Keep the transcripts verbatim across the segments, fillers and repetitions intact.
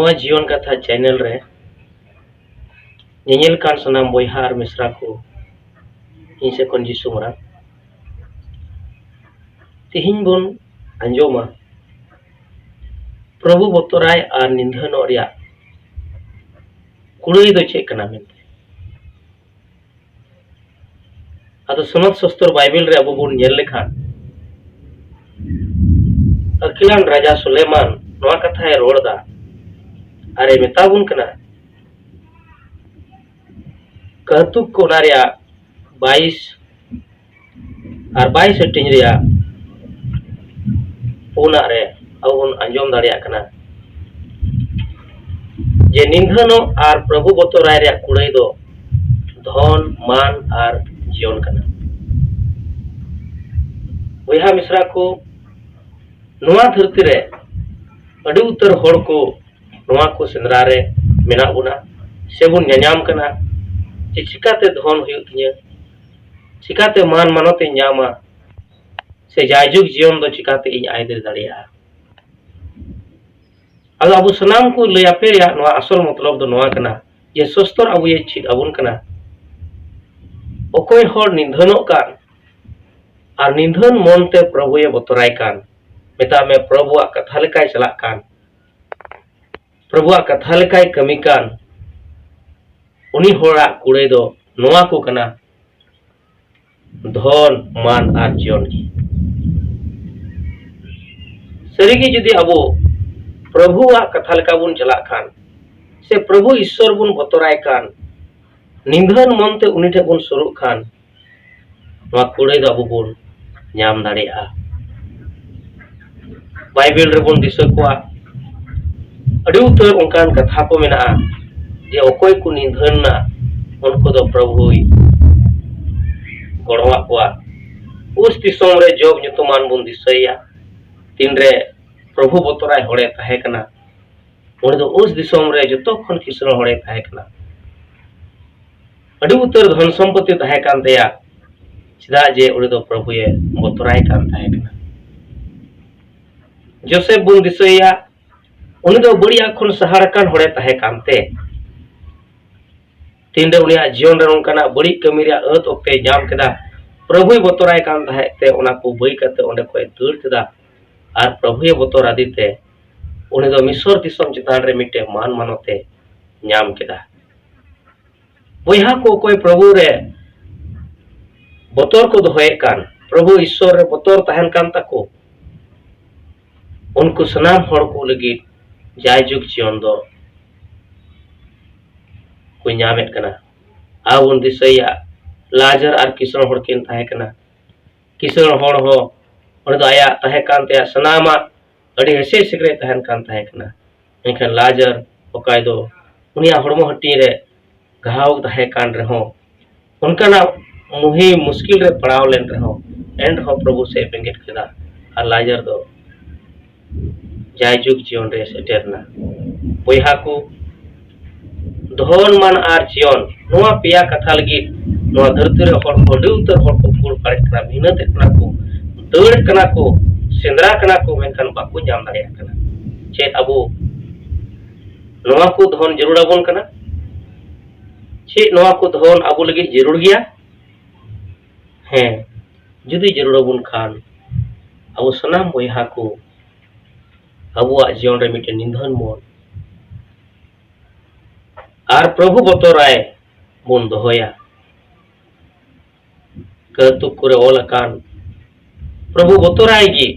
ᱱᱚᱣᱟ ᱡᱤᱭᱚᱱ ᱠᱟᱛᱷᱟ ᱪᱮᱱᱮᱞ ᱨᱮ ᱧᱮᱧᱮᱞ ᱠᱟᱱ ᱥᱟᱱᱟᱢ ᱵᱚᱭᱦᱟ ᱟᱨ ᱢᱤᱥᱨᱟ ᱠᱚ, ᱤᱧ ᱥᱮᱫ ᱠᱷᱚᱱ ᱡᱤᱥᱩ ᱢᱟᱨᱟᱝ᱾ ᱛᱮᱦᱮᱧ ᱵᱚᱱ ᱟᱸᱡᱚᱢᱟ ᱯᱨᱚᱵᱷᱩ ᱵᱚᱛᱚᱨᱟᱭ ᱟᱨ ᱱᱤᱫᱷᱟᱹᱱᱚᱜ ᱨᱮᱭᱟᱜ ᱠᱩᱲᱟᱹᱭ ᱫᱚ ᱪᱮᱫ ᱠᱟᱱᱟ ᱢᱮᱱᱛᱮ᱾ ᱟᱫᱚ ᱥᱚᱱᱚᱛ ᱥᱚᱥᱛᱚᱨ ᱵᱟᱭᱵᱮᱞ ᱨᱮ ᱟᱵᱚ ᱵᱚᱱ ᱧᱮᱞ ᱞᱮᱠᱷᱟᱱ, ᱟᱹᱠᱤᱞᱟᱱ ᱨᱟᱡᱟ ᱥᱩᱞᱮᱢᱟᱱ ᱱᱚᱣᱟ ᱠᱟᱛᱷᱟᱭ ᱨᱚᱲ ᱮᱫᱟ ᱟᱨᱮ ᱢᱮᱛᱟ ᱵᱚᱱ ᱠᱟᱱᱟ, ᱠᱟᱹᱦᱛᱩᱠ ᱠᱚ ᱚᱱᱟ ᱨᱮᱭᱟᱜ ᱵᱟᱭᱤᱥ ᱟᱨ ᱵᱟᱭᱤᱥ ᱦᱟᱹᱴᱤᱧ ᱨᱮᱭᱟᱜ ᱯᱩᱱᱟᱜ ᱨᱮ ᱟᱵᱚ ᱵᱚᱱ ᱟᱸᱡᱚᱢ ᱫᱟᱲᱮᱭᱟᱜ ᱠᱟᱱᱟ ᱡᱮ ᱱᱤᱫᱷᱟᱹᱱᱚᱜ ᱟᱨ ᱯᱨᱚᱵᱷᱩ ᱵᱚᱛᱚᱨᱟᱭ ᱨᱮᱭᱟᱜ ᱠᱩᱲᱟᱹᱭ ᱫᱚ ᱫᱷᱚᱱ, ᱢᱟᱱ ᱟᱨ ᱡᱤᱭᱚᱱ ᱠᱟᱱᱟ᱾ ᱵᱚᱭᱦᱟ ᱢᱤᱥᱨᱟ ᱠᱚ, ᱱᱚᱣᱟ ᱫᱷᱟᱹᱨᱛᱤ ᱨᱮ ᱟᱹᱰᱤ ᱩᱛᱟᱹᱨ ᱦᱚᱲ ᱠᱚ ᱱᱚᱣᱟ ᱠᱚ ᱥᱮᱸᱫᱽᱨᱟ ᱨᱮ ᱢᱮᱱᱟᱜ ᱵᱚᱱᱟ, ᱥᱮᱵᱚᱱ ᱧᱟᱧᱟᱢ ᱠᱟᱱᱟ ᱡᱮ ᱪᱤᱠᱟᱛᱮ ᱫᱷᱚᱱ ᱦᱩᱭᱩᱜ ᱛᱤᱧᱟᱹ, ᱪᱤᱠᱟᱛᱮ ᱢᱟᱱ ᱢᱟᱱᱚᱛ ᱤᱧ ᱧᱟᱢᱟ, ᱥᱮ ᱡᱟᱭᱡᱩᱜᱽ ᱡᱤᱭᱚᱱ ᱫᱚ ᱪᱤᱠᱟᱛᱮ ᱤᱧ ᱟᱹᱭᱫᱟᱹᱨ ᱫᱟᱲᱮᱭᱟᱜᱼᱟ᱾ ᱟᱫᱚ ᱟᱵᱚ ᱥᱟᱱᱟᱢ ᱠᱚ ᱞᱟᱹᱭ ᱟᱯᱮ ᱨᱮᱭᱟᱜ ᱱᱚᱣᱟ ᱟᱥᱚᱞ ᱢᱚᱛᱞᱚᱵ ᱫᱚ ᱱᱚᱣᱟ ᱠᱟᱱᱟ ᱡᱮ ᱥᱚᱥᱛᱚᱨ ᱟᱵᱚᱭᱮ ᱪᱮᱫ ᱟᱵᱚᱱ ᱠᱟᱱᱟ, ᱚᱠᱚᱭ ᱦᱚᱲ ᱱᱤᱫᱷᱟᱹᱱᱚᱜ ᱠᱟᱱ ᱟᱨ ᱱᱤᱫᱷᱟᱹᱱ ᱢᱚᱱ ᱛᱮ ᱯᱨᱚᱵᱷᱩᱭᱮ ᱵᱚᱛᱚᱨᱟᱭ ᱠᱟᱱ, ᱢᱮᱛᱟᱜ ᱢᱮ ᱯᱨᱚᱵᱷᱩᱣᱟᱜ ᱠᱟᱛᱷᱟ ᱞᱮᱠᱟᱭ ᱪᱟᱞᱟᱜ ᱠᱟᱱ, ᱯᱨᱚᱵᱷᱩᱣᱟᱜ ᱠᱟᱛᱷᱟ ᱞᱮᱠᱟᱭ ᱠᱟᱹᱢᱤ ᱠᱟᱱ, ᱩᱱᱤ ᱦᱚᱲᱟᱜ ᱠᱩᱲᱟᱹᱭ ᱫᱚ ᱱᱚᱣᱟ ᱠᱚ ᱠᱟᱱᱟ, ᱫᱷᱚᱱ, ᱢᱟᱱ ᱟᱨ ᱡᱤᱭᱚᱱ ᱜᱮ᱾ ᱥᱟᱹᱨᱤᱜᱮ ᱡᱩᱫᱤ ᱟᱵᱚ ᱯᱨᱚᱵᱷᱩᱣᱟᱜ ᱠᱟᱛᱷᱟ ᱞᱮᱠᱟ ᱵᱚᱱ ᱪᱟᱞᱟᱜ ᱠᱷᱟᱱ, ᱥᱮ ᱯᱨᱚᱵᱷᱩ ᱤᱥᱥᱚᱨ ᱵᱚᱱ ᱵᱚᱛᱚᱨᱟᱭ ᱠᱷᱟᱱ, ᱱᱤᱫᱷᱟᱹᱱ ᱢᱚᱱᱛᱮ ᱩᱱᱤ ᱴᱷᱮᱱ ᱵᱚᱱ ᱥᱩᱨᱩᱜ ᱠᱷᱟᱱ, ᱱᱚᱣᱟ ᱠᱩᱲᱟᱹᱭ ᱫᱚ ᱟᱵᱚ ᱵᱚᱱ ᱧᱟᱢ ᱫᱟᱲᱮᱭᱟᱜᱼᱟ᱾ ᱵᱟᱭᱵᱮᱞ ᱨᱮᱵᱚᱱ ᱫᱤᱥᱟᱹ ᱠᱚᱣᱟ, ᱟᱹᱰᱤ ᱩᱛᱟᱹᱨ ᱚᱱᱠᱟᱱ ᱠᱟᱛᱷᱟ ᱠᱚ ᱢᱮᱱᱟᱜᱼᱟ ᱡᱮ ᱚᱠᱚᱭ ᱠᱚ ᱱᱤᱫᱷᱟᱹᱱ ᱱᱟ, ᱩᱱᱠᱩ ᱫᱚ ᱯᱨᱚᱵᱷᱩᱭ ᱜᱚᱲᱚᱣᱟᱜ ᱠᱚᱣᱟ᱾ ᱩᱥ ᱫᱤᱥᱚᱢ ᱨᱮ ᱡᱚᱵ ᱧᱩᱛᱩᱢᱟᱱ ᱵᱚᱱ ᱫᱤᱥᱟᱹᱭᱟ᱾ ᱛᱤᱱᱨᱮ ᱯᱨᱚᱵᱷᱩ ᱵᱚᱛᱚᱨᱟᱭ ᱦᱚᱲᱮ ᱛᱟᱦᱮᱸ ᱠᱟᱱᱟ, ᱩᱱᱤ ᱫᱚ ᱩᱥ ᱫᱤᱥᱚᱢ ᱨᱮ ᱡᱚᱛᱚ ᱠᱷᱚᱱ ᱠᱤᱥᱟᱹᱬ ᱦᱚᱲᱮ ᱛᱟᱦᱮᱸ ᱠᱟᱱᱟ᱾ ᱟᱹᱰᱤ ᱩᱛᱟᱹᱨ ᱫᱷᱚᱱ ᱥᱚᱢᱯᱚᱛᱤ ᱛᱟᱦᱮᱸ ᱠᱟᱱ ᱛᱟᱭᱟ, ᱪᱮᱫᱟᱜ ᱡᱮ ᱩᱱᱤ ᱫᱚ ᱯᱨᱚᱵᱷᱩᱭᱮ ᱵᱚᱛᱚᱨᱟᱭ ᱠᱟᱱ ᱛᱟᱦᱮᱸ ᱠᱟᱱᱟ᱾ ᱡᱳᱥᱮᱯ ᱵᱚᱱ ᱫᱤᱥᱟᱹᱭᱟ, ᱩᱱᱤ ᱫᱚ ᱵᱟᱹᱲᱤᱡᱟᱜ ᱠᱷᱚᱱ ᱥᱟᱦᱟᱲ ᱟᱠᱟᱱ ᱦᱚᱲᱮ ᱛᱟᱦᱮᱸ ᱠᱟᱱᱛᱮ, ᱛᱤᱱᱨᱮ ᱩᱱᱤᱭᱟᱜ ᱡᱤᱭᱚᱱ ᱨᱮ ᱱᱚᱝᱠᱟᱱᱟᱜ ᱵᱟᱹᱲᱤᱡ ᱠᱟᱹᱢᱤ ᱨᱮᱭᱟᱜ ᱟᱹᱛ ᱚᱠᱛᱮᱭ ᱧᱟᱢ ᱠᱮᱫᱟ, ᱯᱨᱚᱵᱷᱩᱭ ᱵᱚᱛᱚᱨᱟᱭ ᱠᱟᱱ ᱛᱟᱦᱮᱸᱫ ᱛᱮ ᱚᱱᱟ ᱠᱚ ᱵᱟᱹᱭ ᱠᱟᱛᱮ ᱚᱸᱰᱮ ᱠᱷᱚᱱ ᱮ ᱫᱟᱹᱲ ᱠᱮᱫᱟ᱾ ᱟᱨ ᱯᱨᱚᱵᱷᱩᱭ ᱵᱚᱛᱚᱨ ᱟᱫᱮ ᱛᱮ ᱩᱱᱤ ᱫᱚ ᱢᱤᱥᱚᱨ ᱫᱤᱥᱚᱢ ᱪᱮᱛᱟᱱ ᱨᱮ ᱢᱤᱫᱴᱮᱱ ᱢᱟᱱ ᱢᱟᱱᱚᱛ ᱮ ᱧᱟᱢ ᱠᱮᱫᱟ᱾ ᱵᱚᱭᱦᱟ ᱠᱚ, ᱚᱠᱚᱭ ᱯᱨᱚᱵᱷᱩ ᱨᱮ ᱵᱚᱛᱚᱨ ᱠᱚ ᱫᱚᱦᱚᱭᱮᱫ ᱠᱟᱱ, ᱯᱨᱚᱵᱷᱩ ᱤᱥᱥᱚᱨ ᱨᱮ ᱵᱚᱛᱚᱨ ᱛᱟᱦᱮᱱ ᱠᱟᱱ ᱛᱟᱠᱚ, ᱩᱱᱠᱩ ᱥᱟᱱᱟᱢ ᱦᱚᱲ ᱠᱚ ᱞᱟᱹᱜᱤᱫ ᱡᱟᱭᱡᱩᱜᱽ ᱡᱤᱭᱚᱱ ᱫᱚ ᱠᱚ ᱧᱟᱢᱮᱫ ᱠᱟᱱᱟ᱾ ᱟᱵᱚ ᱵᱚᱱ ᱫᱤᱥᱟᱹᱭᱟ, ᱞᱟᱡᱟᱨ ᱟᱨ ᱠᱤᱥᱟᱹᱬ ᱦᱚᱲ ᱠᱤᱱ ᱛᱟᱦᱮᱸ ᱠᱟᱱᱟ᱾ ᱠᱤᱥᱟᱹᱬ ᱦᱚᱲ ᱦᱚᱸ ᱚᱸᱰᱮ ᱫᱚ ᱟᱭᱟᱜ ᱛᱟᱦᱮᱸ ᱠᱟᱱ ᱛᱟᱭᱟ, ᱥᱟᱱᱟᱢᱟᱜ ᱟᱹᱰᱤ ᱦᱮᱥᱮᱡ ᱥᱮᱠᱨᱮᱡ ᱛᱟᱦᱮᱱ ᱠᱟᱱ ᱛᱟᱦᱮᱸ ᱠᱟᱱᱟ᱾ ᱢᱮᱱᱠᱷᱟᱱ ᱞᱟᱡᱟᱨ, ᱚᱠᱚᱭ ᱫᱚ ᱩᱱᱤᱭᱟᱜ ᱦᱚᱲᱢᱚ ᱦᱟᱹᱴᱤᱧ ᱨᱮ ᱜᱷᱟᱣ ᱛᱟᱦᱮᱸ ᱠᱟᱱ ᱨᱮᱦᱚᱸ, ᱚᱱᱠᱟᱱᱟᱜ ᱢᱩᱦᱤ ᱢᱩᱥᱠᱤᱞ ᱨᱮ ᱯᱟᱲᱟᱣ ᱞᱮᱱ ᱨᱮᱦᱚᱸ, ᱮᱱ ᱨᱮᱦᱚᱸ ᱯᱨᱚᱵᱷᱩ ᱥᱮᱫ ᱵᱮᱸᱜᱮᱫ ᱠᱮᱫᱟ᱾ ᱟᱨ ᱞᱟᱡᱟᱨ ᱫᱚ ᱡᱟᱭᱡᱩᱜᱽ ᱡᱤᱭᱚᱱ ᱨᱮ ᱥᱮᱴᱮᱨ ᱮᱱᱟ᱾ ᱵᱚᱭᱦᱟ ᱠᱚ, ᱫᱷᱚᱱ, ᱢᱟᱱ ᱟᱨ ᱡᱤᱭᱚᱱ, ᱱᱚᱣᱟ ᱯᱮᱭᱟ ᱠᱟᱛᱷᱟ ᱞᱟᱹᱜᱤᱫ ᱱᱚᱣᱟ ᱫᱷᱟᱹᱨᱛᱤ ᱨᱮ ᱦᱚᱲ ᱠᱚ ᱟᱹᱰᱤ ᱩᱛᱟᱹᱨ ᱦᱚᱲ ᱠᱚ ᱠᱩᱲ ᱯᱟᱲᱮᱫ ᱠᱟᱱᱟ, ᱢᱮᱦᱱᱚᱛᱮᱫ ᱠᱟᱱᱟ ᱠᱚ, ᱫᱟᱹᱲ ᱠᱟᱱᱟ ᱠᱚ, ᱥᱮᱸᱫᱽᱨᱟ ᱠᱟᱱᱟ ᱠᱚ, ᱢᱮᱱᱠᱷᱟᱱ ᱵᱟᱠᱚ ᱧᱟᱢ ᱫᱟᱲᱮᱭᱟᱜ ᱠᱟᱱᱟ᱾ ᱪᱮᱫ ᱟᱵᱚ ᱱᱚᱣᱟ ᱠᱚ ᱫᱷᱚᱱ ᱡᱟᱹᱨᱩᱲ ᱟᱵᱚᱱ ᱠᱟᱱᱟ? ᱪᱮᱫ ᱱᱚᱣᱟ ᱠᱚ ᱫᱷᱚᱱ ᱟᱵᱚ ᱞᱟᱹᱜᱤᱫ ᱡᱟᱹᱨᱩᱲ ᱜᱮᱭᱟ? ᱦᱮᱸ, ᱡᱩᱫᱤ ᱡᱟᱹᱨᱩᱲ ᱟᱵᱚᱱ ᱠᱷᱟᱱ, ᱟᱵᱚ ᱥᱟᱱᱟᱢ ᱵᱚᱭᱦᱟ ᱠᱚ ᱟᱵᱚᱣᱟᱜ ᱡᱤᱭᱚᱱ ᱨᱮ ᱢᱤᱫᱴᱮᱱ ᱱᱤᱫᱷᱟᱹᱱ ᱢᱚᱱ ᱟᱨ ᱯᱨᱚᱵᱷᱩ ᱵᱚᱛᱚᱨᱟᱭ ᱵᱚᱱ ᱫᱚᱦᱚᱭᱟ᱾ ᱠᱟᱹᱛᱩᱠ ᱠᱚᱨᱮ ᱚᱞ ᱟᱠᱟᱱ, ᱯᱨᱚᱵᱷᱩ ᱵᱚᱛᱚᱨᱟᱭ ᱜᱮ,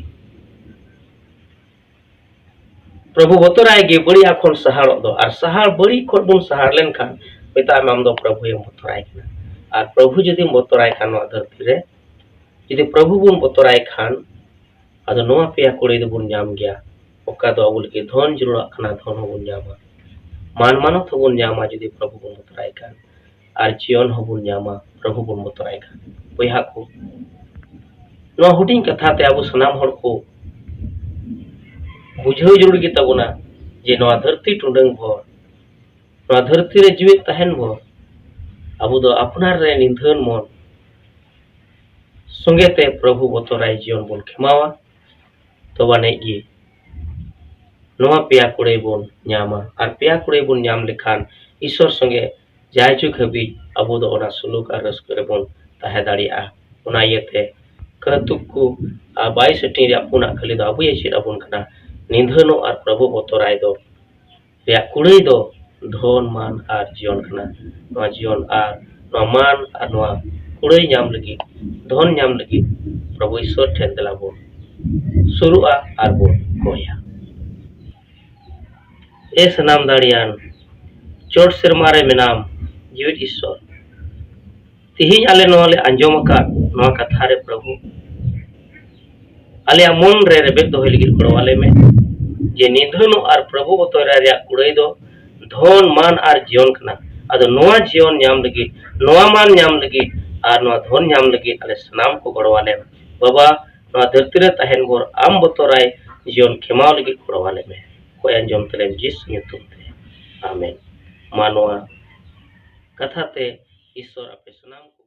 ᱯᱨᱚᱵᱷᱩ ᱵᱚᱛᱚᱨᱟᱭ ᱜᱮ ᱵᱟᱹᱲᱤᱡᱟᱜ ᱠᱷᱚᱱ ᱥᱟᱦᱟᱲᱚᱜ ᱫᱚ᱾ ᱟᱨ ᱥᱟᱦᱟᱲ, ᱵᱟᱹᱲᱤᱡ ᱠᱷᱚᱱ ᱵᱚᱱ ᱥᱟᱦᱟᱲ ᱞᱮᱱᱠᱷᱟᱱ, ᱢᱮᱛᱟᱜ ᱢᱮ, ᱟᱢ ᱫᱚ ᱯᱨᱚᱵᱷᱩᱭᱮᱢ ᱵᱚᱛᱚᱨᱟᱭ ᱠᱟᱱᱟ᱾ ᱟᱨ ᱯᱨᱚᱵᱷᱩ ᱡᱩᱫᱤᱢ ᱵᱚᱛᱚᱨᱟᱭ ᱠᱷᱟᱱ ᱱᱚᱣᱟ ᱫᱷᱟᱹᱨᱛᱤ ᱨᱮ, ᱡᱩᱫᱤ ᱯᱨᱚᱵᱷᱩ ᱵᱚᱱ ᱵᱚᱛᱚᱨᱟᱭ ᱠᱷᱟᱱ, ᱟᱫᱚ ᱱᱚᱣᱟ ᱯᱮᱭᱟ ᱠᱩᱲᱟᱹᱭ ᱫᱚᱵᱚᱱ ᱧᱟᱢ ᱜᱮᱭᱟ᱾ ᱚᱠᱟ ᱫᱚ ᱟᱵᱚ ᱞᱟᱹᱜᱤᱫ ᱫᱷᱚᱱ ᱡᱟᱹᱨᱩᱲᱟᱜ ᱠᱟᱱᱟ, ᱫᱷᱚᱱ ᱦᱚᱸᱵᱚᱱ ᱧᱟᱢᱟ, ᱢᱟᱱ ᱢᱟᱱᱚᱛ ᱦᱚᱸᱵᱚᱱ ᱧᱟᱢᱟ ᱡᱩᱫᱤ ᱯᱨᱚᱵᱷᱩ ᱵᱚᱱ ᱵᱚᱛᱚᱨᱟᱭ ᱠᱷᱟᱱ, ᱟᱨ ᱡᱤᱭᱚᱱ ᱦᱚᱸᱵᱚᱱ ᱧᱟᱢᱟ ᱯᱨᱚᱵᱷᱩ ᱵᱚᱱ ᱵᱚᱛᱚᱨᱟᱭ ᱠᱷᱟᱱ᱾ ᱵᱚᱭᱦᱟ ᱠᱚ, ᱱᱚᱣᱟ ᱦᱩᱰᱤᱧ ᱠᱟᱛᱷᱟ ᱛᱮ ᱟᱵᱚ ᱥᱟᱱᱟᱢ ᱦᱚᱲ ᱠᱚ ᱵᱩᱡᱷᱟᱹᱣ ᱡᱟᱹᱨᱩᱲ ᱜᱮ ᱛᱟᱵᱚᱱᱟ ᱡᱮ ᱱᱚᱣᱟ ᱫᱷᱟᱹᱨᱛᱤ ᱴᱩᱰᱟᱹᱝ ᱵᱷᱚᱨ, ᱱᱚᱣᱟ ᱫᱷᱟᱹᱨᱛᱤ ᱨᱮ ᱡᱤᱣᱮᱫ ᱛᱟᱦᱮᱱ ᱵᱷᱚᱨ, ᱟᱵᱚ ᱫᱚ ᱟᱯᱱᱟᱨ ᱨᱮ ᱱᱤᱫᱷᱟᱹᱱ ᱢᱚᱱ ᱥᱚᱸᱜᱮ ᱛᱮ ᱯᱨᱚᱵᱷᱩ ᱵᱚᱛᱚᱨᱟᱭ ᱡᱤᱭᱚᱱ ᱵᱚᱱ ᱠᱷᱮᱢᱟᱣᱟ, ᱛᱚᱵᱮ ᱟᱹᱱᱤᱡ ᱜᱮ ᱱᱚᱣᱟ ᱯᱮᱭᱟ ᱠᱩᱲᱟᱹᱭ ᱵᱚᱱ ᱧᱟᱢᱟ᱾ ᱟᱨ ᱯᱮᱭᱟ ᱠᱩᱲᱟᱹᱭ ᱵᱚᱱ ᱧᱟᱢ ᱞᱮᱠᱷᱟᱱ ᱤᱥᱚᱨ ᱥᱚᱸᱜᱮ ᱡᱟᱭᱡᱩᱜᱽ ᱦᱟᱹᱵᱤᱡ ᱟᱵᱚ ᱫᱚ ᱚᱱᱟ ᱥᱩᱞᱩᱠ ᱟᱨ ᱨᱟᱹᱥᱠᱟᱹ ᱨᱮᱵᱚᱱ ᱛᱟᱦᱮᱸ ᱫᱟᱲᱮᱭᱟᱜᱼᱟ᱾ ᱚᱱᱟ ᱤᱭᱟᱹᱛᱮ ᱠᱟᱹᱛᱩᱠ ᱠᱚ ᱟᱨ ᱵᱟᱭᱤᱥ ᱦᱟᱹᱴᱤᱧ ᱨᱮᱭᱟᱜ ᱯᱩᱱᱟᱜ ᱠᱷᱟᱹᱞᱤ ᱫᱚ ᱟᱵᱚᱭ ᱪᱮᱫ ᱟᱵᱚᱱ ᱠᱟᱱᱟ᱾ ᱱᱤᱫᱷᱟᱹᱱᱚᱜ ᱟᱨ ᱯᱨᱚᱵᱷᱩ ᱵᱚᱛᱚᱨᱟᱭ ᱫᱚ ᱨᱮᱭᱟᱜ ᱠᱩᱲᱟᱹᱭ ᱫᱚ ᱫᱷᱚᱱ, ᱢᱟᱱ ᱟᱨ ᱡᱤᱭᱚᱱ ᱠᱟᱱᱟ᱾ ᱱᱚᱣᱟ ᱡᱤᱭᱚᱱ ᱟᱨ ᱱᱚᱣᱟ ᱢᱟᱱ ᱟᱨ ᱱᱚᱣᱟ ᱠᱩᱲᱟᱹᱭ ᱧᱟᱢ ᱞᱟᱹᱜᱤᱫ, ᱫᱷᱚᱱ ᱧᱟᱢ ᱞᱟᱹᱜᱤᱫ ᱯᱨᱚᱵᱷᱩ ᱤᱥᱚᱨ ᱴᱷᱮᱱ ᱫᱮᱞᱟ ᱵᱚᱱ ᱥᱩᱨᱩᱜᱼᱟ ᱟᱨ ᱵᱚᱱ ᱠᱚᱭᱟ᱾ ᱮ ᱥᱟᱱᱟᱢ ᱫᱟᱲᱮᱭᱟᱱ, ᱪᱚᱴ ᱥᱮᱨᱢᱟ ᱨᱮ ᱢᱮᱱᱟᱢ ᱡᱤᱣᱤᱫ ᱤᱥᱚᱨ, ᱛᱤᱦᱤᱧ ᱟᱞᱮ ᱱᱚᱣᱟ ᱞᱮ ᱟᱸᱡᱚᱢ ᱟᱠᱟᱫ ᱱᱚᱣᱟ ᱠᱟᱛᱷᱟ ᱨᱮ ᱯᱨᱚᱵᱷᱩ, ᱟᱞᱮᱭᱟᱜ ᱢᱚᱱ ᱨᱮ ᱨᱮᱵᱮᱫ ᱫᱚᱦᱚᱭ ᱞᱟᱹᱜᱤᱫ ᱜᱚᱲᱚ ᱟᱞᱮ ᱢᱮ, ᱡᱮ ᱱᱤᱫᱷᱟᱹᱱᱚᱜ ᱟᱨ ᱯᱨᱚᱵᱷᱩ ᱵᱚᱛᱚᱨ ᱨᱮᱭᱟᱜ ᱠᱩᱲᱟᱹᱭ ᱫᱚ ᱫᱷᱚᱱ, ᱢᱟᱱ ᱟᱨ ᱡᱤᱭᱚᱱ ᱠᱟᱱᱟ᱾ ᱟᱫᱚ ᱱᱚᱣᱟ ᱡᱤᱭᱚᱱ ᱧᱟᱢ ᱞᱟᱹᱜᱤᱫ, ᱱᱚᱣᱟ ᱢᱟᱱ ᱧᱟᱢ ᱞᱟᱹᱜᱤᱫ ᱟᱨ ᱱᱚᱣᱟ ᱫᱷᱚᱱ ᱧᱟᱢ ᱞᱟᱹᱜᱤᱫ ᱟᱞᱮ ᱥᱟᱱᱟᱢ ᱠᱚ ᱜᱚᱲᱚ ᱟᱞᱮ ᱢᱮ᱾ ᱵᱟᱵᱟ, ᱱᱚᱣᱟ ᱫᱷᱟᱹᱨᱛᱤ ᱨᱮ ᱛᱟᱦᱮᱱ ᱵᱷᱳᱨ ᱟᱢ ᱵᱚᱛᱚᱨᱟᱭ ᱡᱤᱭᱚᱱ ᱠᱷᱮᱢᱟᱣ ᱞᱟᱹᱜᱤᱫ ᱜᱚᱲᱚ ᱟᱞᱮ ᱢᱮ᱾ ᱠᱚᱭ ᱟᱸᱡᱚᱢ ᱛᱟᱞᱮᱢ ᱡᱤᱥᱩ ᱧᱩᱛᱩᱢ ᱛᱮ, ᱟᱢᱮᱱ᱾ ᱢᱟ ᱱᱚᱣᱟ ᱠᱟᱛᱷᱟ ᱛᱮ ᱤᱥᱚᱨ ᱟᱯᱮ ᱥᱟᱱᱟᱢ ᱠᱚ